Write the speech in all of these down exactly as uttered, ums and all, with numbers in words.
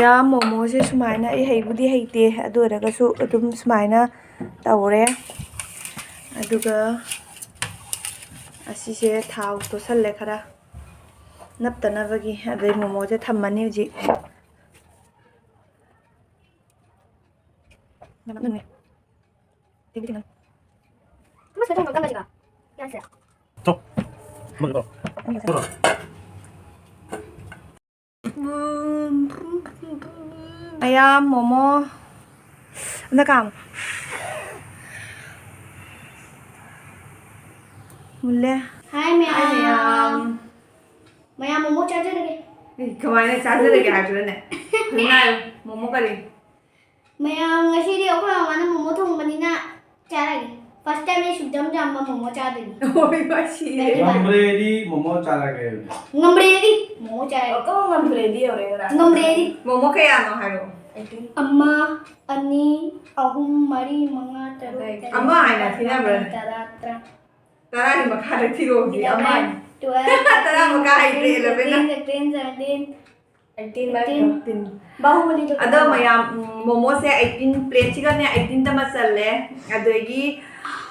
ꯌꯥꯝ ꯃꯣꯃꯣꯁꯦ ꯁꯨꯃꯥꯏꯅ, ꯑꯩ ꯍꯩꯕꯨꯗꯤ ꯍꯩꯇꯦ, ꯑꯗꯨ ꯑꯣꯏꯔꯒꯁꯨ ꯑꯗꯨꯝ ꯁꯨꯃꯥꯏꯅ ꯇꯧꯔꯦ꯫ ꯑꯗꯨꯒ ꯑꯁꯤꯁꯦ ꯊꯥꯎ ꯇꯣꯠꯁꯜꯂꯦ ꯈꯔ, ꯅꯞꯇꯅꯕꯒꯤ꯫ ꯑꯗꯩ ꯃꯣꯃꯣꯁꯦ ꯊꯝꯃꯅꯤ ꯍꯧꯖꯤꯛ꯫ ꯃꯌꯥꯝ ꯃꯣꯃꯣ ꯑꯝꯇ ꯀꯥꯝꯃꯨ꯫ ꯃꯨꯜꯂꯦ꯫ ꯍꯥꯏ ꯃꯌꯥꯝ꯫ ꯍꯥꯏ ꯃꯌꯥꯝ꯫ ꯃꯌꯥꯝ ꯃꯣꯃꯣ ꯆꯥꯖꯔꯒꯦ꯫ ꯑꯦ, ꯀꯃꯥꯏꯅ ꯆꯥꯖꯔꯒꯦ ꯍꯥꯏꯕ꯭ꯔꯅꯦ? ꯐꯖꯅ ꯍꯥꯏꯌꯨ꯫ ꯃꯣꯃꯣ ꯀꯔꯤ? ꯃꯌꯥꯝ, ꯉꯁꯤꯗꯤ ꯑꯩꯈꯣꯏ ꯃꯃꯥꯅ ꯃꯣꯃꯣ ꯊꯣꯡꯕꯅꯤꯅ ꯆꯥꯔꯒꯦ꯫ First time ꯑꯩ ꯁꯨꯛꯆꯥꯝ ꯆꯥꯝꯕ ꯃꯣꯃꯣ ꯆꯥꯗꯣꯏꯅꯤ꯫ ꯍꯣꯏ, ꯃꯥ ꯁꯤꯔꯦ꯫ ꯀꯩ ꯍꯥꯏꯕ? ꯉꯝꯗ꯭ꯔꯦꯗꯤ ꯃꯣꯃꯣ ꯆꯥꯔꯒꯦ꯫ ꯉꯝꯗ꯭ꯔꯦꯗꯤ ꯃꯣꯃꯣ ꯆꯥꯔꯒꯦ꯫ ꯑꯣ, ꯉꯝꯗ꯭ꯔꯦꯗꯤ ꯌꯧꯔꯦ ꯉꯔꯥꯡ꯫ ꯉꯝꯗ꯭ꯔꯦꯗꯤ꯫ ꯃꯣꯃꯣ ꯀꯌꯥꯅꯣ ꯍꯥꯏꯔꯛꯑꯣ꯫ ꯑꯃ, ꯑꯅꯤ, ꯑꯍꯨꯝ, ꯃꯔꯤ, ꯃꯉꯥ, ꯇꯔꯨꯛ, ꯇꯔꯦꯠ, ꯑꯃ ꯍꯥꯏꯅ ꯅꯤꯄꯥꯜ, ꯊꯤꯅꯕ꯭ꯔꯅꯦ? ꯃꯥꯄꯜ, ꯇꯔꯥ, ꯇꯔꯥ꯫ ꯇꯔꯥꯒꯤ ꯃꯈꯥꯗ ꯊꯤꯔꯛꯑꯣ ꯍꯧꯖꯤꯛ, ꯑꯃ ꯍꯥꯏꯅ꯫ Eleven, twelve, ꯇꯔꯥ ꯃꯈꯥ ꯍꯩꯇ꯭ꯔꯦ, eleven ꯅ꯫ Thirteen, seventeen, eighteen, eighteen. Eighteen. ꯕꯥꯍꯨꯕꯂꯤꯗꯣ ꯑꯗꯣ ꯈꯪꯕ꯭ꯔꯥ? ꯃꯌꯥꯝ, ꯎꯝ, ꯃꯣꯃꯣꯁꯦ eighteen, plateꯁꯤꯒꯅꯦ eighteen ꯇ ꯃꯆꯜꯂꯦ꯫ ꯑꯗꯒꯤ,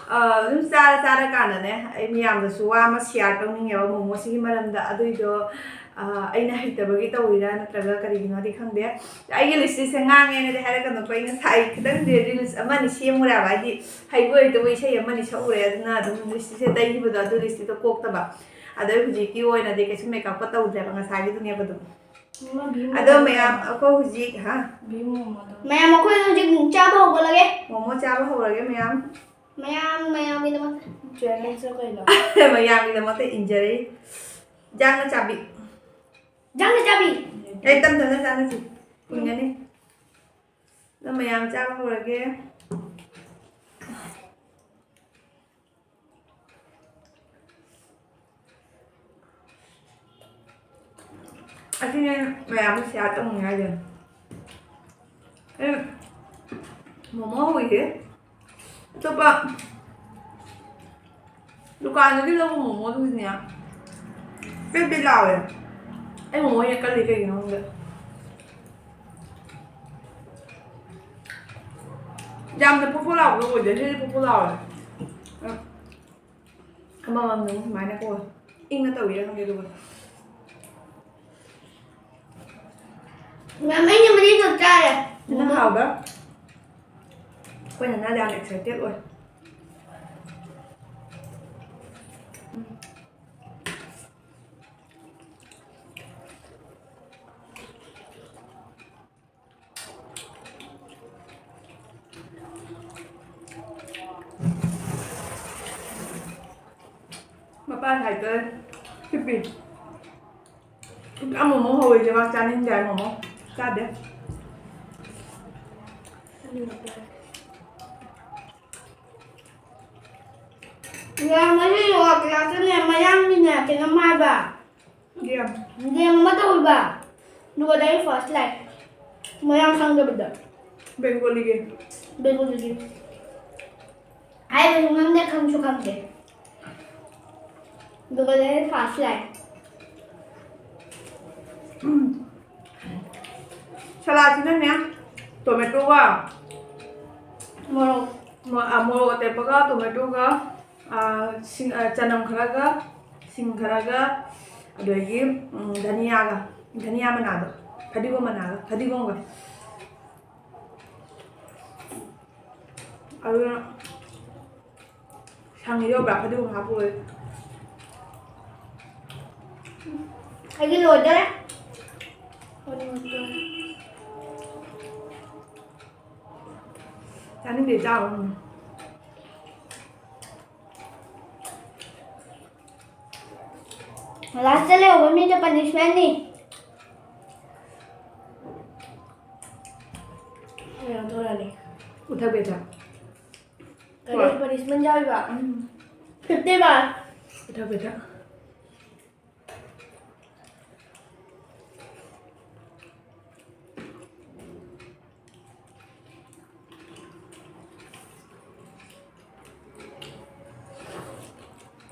ꯑ, ꯑꯗꯨꯝ ꯆꯥꯔ ꯆꯥꯔꯀꯥꯟꯗꯅꯦ ꯑꯩ ꯃꯌꯥꯝꯗꯁꯨ ꯋꯥ ꯑꯃ share ꯇꯧꯅꯤꯡꯉꯦꯕ ꯃꯣꯃꯣꯁꯤꯒꯤ ꯃꯔꯝꯗ꯫ ꯑꯗꯨꯏꯗꯣ, ꯑ, ꯑꯩꯅ ꯍꯩꯇꯕꯒꯤ ꯇꯧꯔꯤꯔꯥ ꯅꯠꯇ꯭ꯔꯒ ꯀꯔꯤꯒꯤꯅꯣꯗꯤ ꯈꯪꯗꯦ꯫ ꯑꯩꯒꯤ lipstickꯁꯦ ꯉꯥꯡꯉꯦꯅꯗꯤ ꯍꯥꯏꯔꯛꯀꯅꯨꯀꯣ, ꯑꯩ ꯉꯁꯥꯏ ꯈꯤꯇꯪꯗꯤ reels ꯑꯃꯅꯤ ꯁꯦꯝꯃꯨꯔꯦꯕ, ꯍꯥꯏꯗꯤ ꯍꯩꯕꯣꯏ ꯍꯩꯇꯕꯣꯏ ꯏꯁꯩ ꯑꯃꯅꯤ ꯁꯛꯎꯔꯦ, ꯑꯗꯨꯅ ꯑꯗꯨꯝ lipstickꯁꯦ ꯇꯩꯈꯤꯕꯗꯣ ꯑꯗꯨ lipstickꯇꯣ ꯀꯣꯛꯇꯕ꯫ ꯑꯗꯣ ꯍꯧꯖꯤꯛꯀꯤ ꯑꯣꯏꯅꯗꯤ ꯀꯩꯁꯨ makeupꯀ ꯇꯧꯗ꯭ꯔꯦꯕ, ꯉꯁꯥꯏꯒꯤꯗꯨꯅꯦꯕ ꯑꯗꯨꯝ꯫ ꯑꯃ ꯚꯤꯝ ꯑꯗꯣ ꯃꯣꯃꯣꯗꯣ ꯃꯌꯥꯝ, ꯈꯪꯕ꯭ꯔꯥ? ꯑꯩꯈꯣꯏ ꯍꯧꯖꯤꯛ, ꯍꯥ? ꯚꯤꯝ ꯃꯣꯃꯣꯗꯣ꯫ ꯃꯌꯥꯝ, ꯑꯩꯈꯣꯏ ꯍꯧꯖꯤꯛ ꯆꯥꯕ ꯍꯧꯒꯠꯂꯒꯦ꯫ ꯃꯣꯃꯣ ꯆꯥꯕ ꯍꯧꯔꯒꯦ ꯃꯌꯥꯝ꯫ ꯃꯌꯥꯝ, ꯃꯌꯥꯝꯒꯤꯗꯃꯛꯇ꯫ Challengeꯂꯣ ꯀꯩꯅꯣ? ꯃꯌꯥꯝꯒꯤꯗꯃꯛꯇ ꯏꯟꯖꯔꯤ꯫ ꯖꯥꯡꯅ ꯆꯥꯕꯤ꯫ ꯖꯥꯡꯅ ꯆꯥꯕꯤ꯫ ꯑꯩ ꯇꯞ ꯇꯞꯅ ꯆꯥꯅꯁꯤ꯫ ꯀꯨꯏꯅꯅꯤ꯫ ꯑꯗꯣ ꯃꯌꯥꯝ ꯆꯥꯕ ꯍꯧꯔꯒꯦ꯫ ꯑꯁꯤꯅꯦ ꯃꯌꯥꯝꯅ share ꯇꯧꯅꯤꯡꯉꯥꯏꯁꯦ꯫ ꯑꯩ ꯃꯣꯃꯣ ꯍꯧꯔꯤꯁꯦ꯫ ꯑꯇꯣꯞꯄ ꯗꯨꯀꯥꯟꯗꯒꯤ ꯂꯧꯕ ꯃꯣꯃꯣꯗꯨꯗꯤꯅꯦ, ꯄꯦꯠ ꯄꯦꯠ ꯂꯥꯎꯋꯦ꯫ ꯑꯩ ꯃꯣꯃꯣ ꯍꯦꯛ ꯀꯜꯂꯤ ꯀꯩꯒꯤꯅꯣ ꯈꯪꯗꯦ꯫ ꯌꯥꯝꯅ ꯄꯣꯞ ꯄꯣꯞ ꯂꯥꯎꯕꯗꯣ ꯑꯣꯏꯗꯦ, ꯁꯤꯗꯤ ꯄꯣꯞ ꯄꯣꯞ ꯂꯥꯎꯋꯦ꯫ ꯑꯃꯃꯝꯅ ꯑꯃꯨꯛ ꯁꯨꯃꯥꯏꯅ ꯀꯣ ꯏꯪꯅ ꯇꯧꯔꯤꯔ ꯈꯪꯗꯦ꯫ ꯑꯗꯨꯒ ꯃꯦꯝ, ꯑꯩꯅ ꯃꯔꯤꯈꯛ ꯆꯥꯔꯦ꯫ ꯅꯪ ꯍꯥꯎꯕ꯭ꯔꯥ? ꯑꯩꯈꯣꯏ ꯅꯅꯥꯗꯤ ꯌꯥꯝ excited ꯑꯣꯏ꯫ ꯎꯝ꯫ ꯃꯄꯥꯟ ꯍꯥꯏꯗꯣꯔꯦ꯫ ꯍꯤꯞꯄꯤ꯫ ꯑꯃꯨꯛ ꯑꯃꯨꯛ ꯍꯧꯔꯤꯁꯦ ꯃꯥ ꯆꯥꯅꯤꯡꯗꯦ ꯍꯥꯏ ꯃꯣꯃꯣ꯫ ꯆꯥꯗꯦ꯫ ꯌꯥꯝ ꯉꯁꯤ ꯌꯣꯒꯥ ꯀ꯭ꯂꯥꯁꯇꯅꯦ ꯃꯌꯥꯡꯒꯤꯅꯦ ꯀꯩꯅꯣꯝ ꯍꯥꯏꯕ꯫ ꯒꯦꯝ꯫ ꯒꯦꯝ ꯑꯃ ꯇꯧꯕ꯫ ꯑꯗꯨꯒ ꯂꯥꯏꯔꯤꯛ ꯐꯥꯔꯁ ꯂꯥꯏ꯫ ꯃꯌꯥꯝ ꯈꯪꯗꯕꯗ꯫ ꯕꯦꯡꯒꯣꯂꯤꯒꯤ꯫ ꯕꯦꯡꯒꯣꯂꯤꯒꯤ꯫ ꯍꯥꯏꯕꯁꯨ ꯉꯝꯗꯦ, ꯈꯪꯁꯨ ꯈꯪꯗꯦ꯫ ꯑꯗꯨꯒ ꯂꯥꯏꯔꯤꯛ ꯐꯥꯔꯁ ꯂꯥꯏ꯫ ꯎꯝ꯫ ꯁꯂꯥꯠꯁꯤꯅꯅꯦ, ꯇꯣꯃꯦꯇꯣꯒ ꯃꯣꯔꯣꯛ꯫ ꯃꯣ-, ꯑ, ꯃꯣꯔꯣꯛ ꯑꯇꯦꯛꯄꯒ ꯇꯣꯃꯦꯇꯣꯒ ꯑꯥ, ꯁꯤꯡ-, ꯑꯥ, ꯆꯅꯝ ꯈꯔꯒ, ꯁꯤꯡ ꯈꯔꯒ, ꯑꯗꯒꯤ, ꯎꯝ, ꯙꯅꯤꯌꯥꯒ, ꯙꯅꯤꯌꯥ ꯃꯅꯥꯗꯣ, ꯐꯗꯤꯒꯣꯝ ꯃꯅꯥꯒ, ꯐꯗꯤꯒꯣꯝꯒ꯫ ꯑꯗꯨꯅ ꯁꯪꯉꯤꯗꯣ ꯎꯕ꯭ꯔꯥ? ꯐꯗꯤꯒꯣꯝ ꯍꯥꯞꯄ ꯑꯣꯏ꯫ ꯑꯩꯗꯤ ꯂꯣꯏꯗꯣꯔꯦ꯫ ꯆꯥꯅꯤꯡꯗꯦ, ꯆꯥꯔꯨꯔꯅꯨ꯫ ꯂꯥꯁꯇ ꯂꯩꯍꯧꯕ ꯃꯤꯗꯣ ꯄꯅꯤꯁꯃꯦꯟꯅꯤ꯫ ꯀꯩꯅꯣ ꯇꯧꯔꯅꯤ꯫ ꯎꯊꯛ ꯄꯦꯊꯛ꯫ ꯀꯔꯤ ꯍꯣꯏ꯫ ꯄꯅꯤꯁꯃꯦꯟ ꯌꯥꯎꯔꯤꯕ? ꯎꯝ꯫ ꯐꯤꯐꯇꯤ ꯕꯥꯔ꯫ ꯎꯊꯛ ꯄꯦꯊꯛ꯫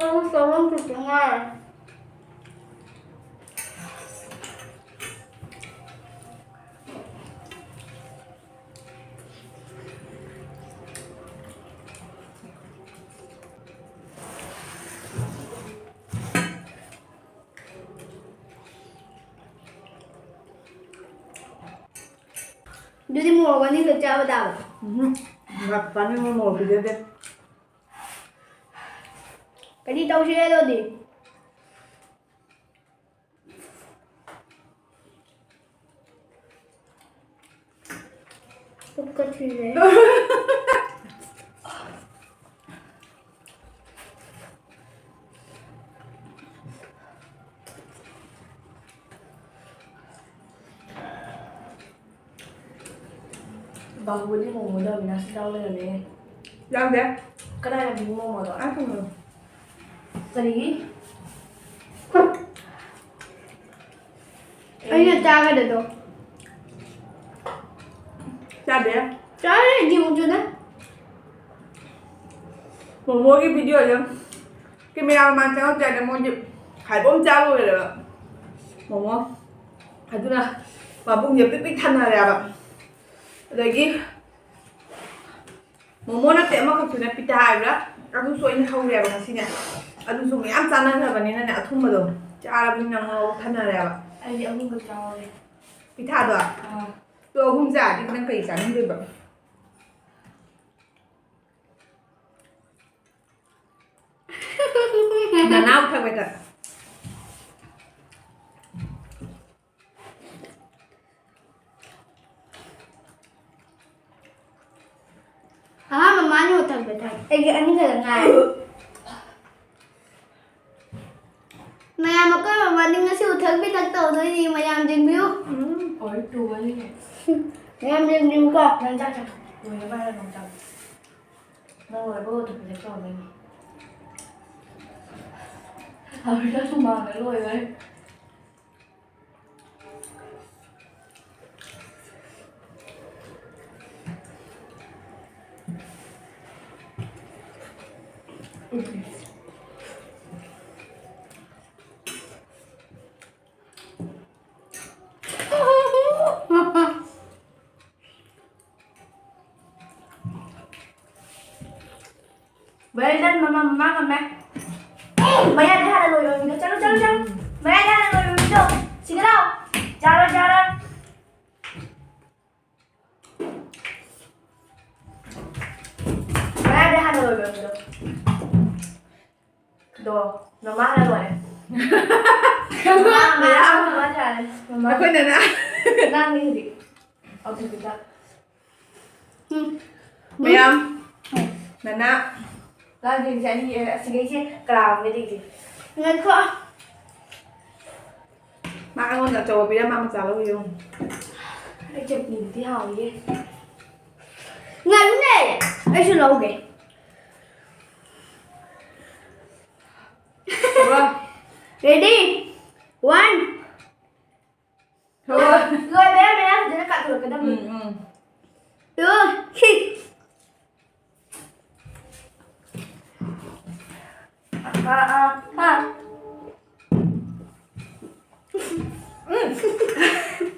ꯑꯩ ꯆꯥꯐꯝ ꯈꯛꯇ ꯉꯥꯏꯔꯦ꯫ ꯑꯗꯨꯗꯤ ꯃꯣꯔꯣꯛ ꯑꯅꯤꯈꯛ ꯆꯥꯕ ꯇꯥꯕ꯫ ꯎꯝ, ꯆꯥꯅꯤꯡꯕ ꯃꯣꯔꯣꯛ ꯄꯤꯖꯗꯦ꯫ ꯀꯔꯤ ꯇꯧꯁꯤꯒꯦ ꯑꯗꯨꯗꯤ? ꯄꯨꯛꯀ ꯊꯤꯜꯂꯦ꯫ ꯕꯥꯍꯨꯕꯂꯤ ꯃꯣꯃꯣꯗꯣ ꯑꯕꯤꯅꯥꯁꯇ ꯌꯥꯎ ꯂꯩꯔꯝꯃꯦ꯫ ꯌꯥꯎꯗꯦ꯫ ꯀꯅꯥ ꯌꯥꯝ ꯄꯤꯕ ꯃꯣꯃꯣꯗꯣ? ꯑꯩ ꯈꯪꯗꯦ꯫ ꯀꯔꯤꯒꯤ? ꯑꯩꯅ ꯆꯥꯒꯗꯗꯣ꯫ ꯆꯥꯗꯦ꯫ ꯆꯥꯔꯦ, ꯌꯦꯡꯉꯨꯆꯣꯗ꯫ ꯃꯣꯃꯣꯒꯤ video ꯗꯣ camera ꯃꯃꯥꯡ ꯆꯪꯉꯛꯇ꯭ꯔꯦꯅ ꯃꯣꯏꯗꯤ ꯍꯥꯏꯕ ꯑꯃ ꯆꯥ ꯂꯣꯏꯔꯦꯕ꯫ ꯃꯣꯃꯣ꯫ ꯑꯗꯨꯅ ꯃꯕꯨꯡꯁꯦ ꯄꯤꯛ ꯄꯤꯛ ꯊꯟꯅꯔꯦꯕ꯫ ꯑꯗꯒꯤ ꯃꯣꯃꯣ ꯅꯠꯇꯦ, ꯑꯃꯈꯛꯇꯨꯅ ꯄꯤꯇꯥ ꯍꯥꯏꯕ꯭ꯔꯥ? ꯑꯗꯨꯁꯨ ꯑꯩꯅ ꯍꯧꯔꯦꯕ ꯉꯁꯤꯅꯦ꯫ ꯑꯗꯨꯁꯨ ꯃꯌꯥꯝ ꯆꯥꯅꯈ꯭ꯔꯕꯅꯤꯅꯅꯦ, ꯑꯊꯨꯝꯕꯗꯣ ꯆꯥꯔꯕꯅꯤꯅ ꯉꯥꯎ ꯊꯟꯅꯔꯦꯕ꯫ ꯑꯩꯗꯤ ꯑꯍꯨꯝꯈꯛ ꯆꯥꯍꯧꯔꯦ꯫ ꯄꯤꯊꯥꯗꯣ? ꯑꯥ꯫ ꯑꯗꯣ ꯑꯍꯨꯝ ꯆꯥꯔꯗꯤ ꯅꯪ ꯀꯩ ꯆꯥꯅꯤꯡꯗꯣꯏꯕ? ꯅꯅꯥꯎ ꯊꯕꯛꯇ꯫ ꯑꯍꯥꯟꯕ ꯃꯥꯅ ꯎꯊꯛꯄ ꯊꯛ-, ꯑꯩꯒꯤ ꯑꯅꯤꯈꯛꯇ ꯉꯥꯏꯔꯦ꯫ ꯃꯌꯥꯝ ꯑꯀꯣꯏꯕ ꯃꯅꯤꯡ ꯉꯁꯤ ꯎꯊꯛ ꯄꯤꯊꯛ ꯇꯧꯗꯣꯏꯅꯤ, ꯃꯌꯥꯝ ꯌꯦꯡꯕꯤꯌꯨ꯫ ꯎꯝ, ꯑꯣꯏ ꯇꯨꯒꯅꯤꯅꯦ꯫ ꯃꯌꯥꯝ ꯌꯦꯡꯕꯤꯌꯨꯀꯣ꯫ ꯅꯪ ꯆꯥꯛ ꯆꯥꯊꯣꯛ꯫ ꯂꯣꯏꯔꯕ ꯍꯥꯏꯔ ꯅꯪ ꯆꯥꯛ꯫ ꯅꯪ ꯂꯣꯏꯔꯕ ꯎꯊꯛ ꯄꯤꯊꯛ ꯇꯧꯗꯣꯏꯅꯤ꯫ ꯑꯕꯤꯅꯥ ꯁꯨꯃꯥꯡꯗ ꯂꯣꯏꯈꯔꯦ꯫ Well done, ꯃꯃꯥ, ꯃꯃꯥ ꯉꯝꯃꯦ꯫ ꯃꯌꯥꯗ ꯍꯥꯟꯅ ꯂꯣꯏꯕ ꯃꯤꯗꯣ꯫ ꯆꯠꯂꯣ, ꯆꯠꯂꯣ, ꯆꯠꯂꯣ꯫ ꯃꯌꯥꯗ ꯍꯥꯟꯅ ꯂꯣꯏꯕ ꯃꯤꯗꯣ꯫ ꯁꯤꯒ ꯂꯥꯎ꯫ ꯖꯥꯔꯣ, ꯖꯥꯔꯣ꯫ ꯃꯌꯥꯗ ꯍꯥꯟꯅ ꯂꯣꯏꯕ ꯃꯤꯗꯣ꯫ ꯗꯣ, ꯃꯃꯥ ꯍꯥꯟꯅ ꯂꯣꯏꯔꯦ꯫ ꯃꯃꯥ, ꯃꯃꯥ, ꯃꯃꯥ ꯌꯥꯔꯦ꯫ ꯃꯃꯥ꯫ ꯑꯩꯈꯣꯏ ꯅꯅꯥ꯫ ꯅꯪꯅꯤ ꯍꯧꯖꯤꯛ꯫ ꯑꯧ, ꯍꯧꯖꯤꯛꯇ꯫ ꯎꯝ꯫ ꯃꯌꯥꯝ꯫ ꯅꯅꯥ꯫ ꯂꯥꯛꯑꯣ, ꯌꯦꯡꯁꯦ꯫ ꯑꯅꯤ, ꯑꯁꯤꯈꯩꯁꯦ ꯀꯅꯥꯒꯨꯝꯕ ꯂꯩꯒꯦ? ꯉꯥꯏꯈꯣ꯫ ꯃꯥ ꯑꯩꯉꯣꯟꯗ ꯑꯆꯧꯕ ꯄꯤꯔꯝ, ꯃꯥ ꯃꯆꯥ ꯂꯧ ꯌꯦꯡꯉꯨ꯫ ꯑꯩ ꯆꯠꯅꯤꯗꯤ ꯍꯥꯎꯋꯤꯌꯦ꯫ ꯉꯥꯅꯨ ꯂꯩꯔꯦ꯫ ꯑꯩꯁꯨ ꯂꯧꯒꯦ꯫ ꯋꯥ꯫ Ready? One. ꯊꯣꯛꯂꯛꯑꯣ꯫ ꯂꯣꯏ, ꯃꯌꯥꯝ, ꯃꯌꯥꯝ ꯐꯖꯅ ꯀꯥꯊꯣꯔꯛꯀꯗꯕꯅꯤ꯫ ꯎꯝ, ꯎꯝ꯫ Two, three. ꯑꯥ, ꯑꯥ, ꯑꯥ꯫ ꯎꯝ꯫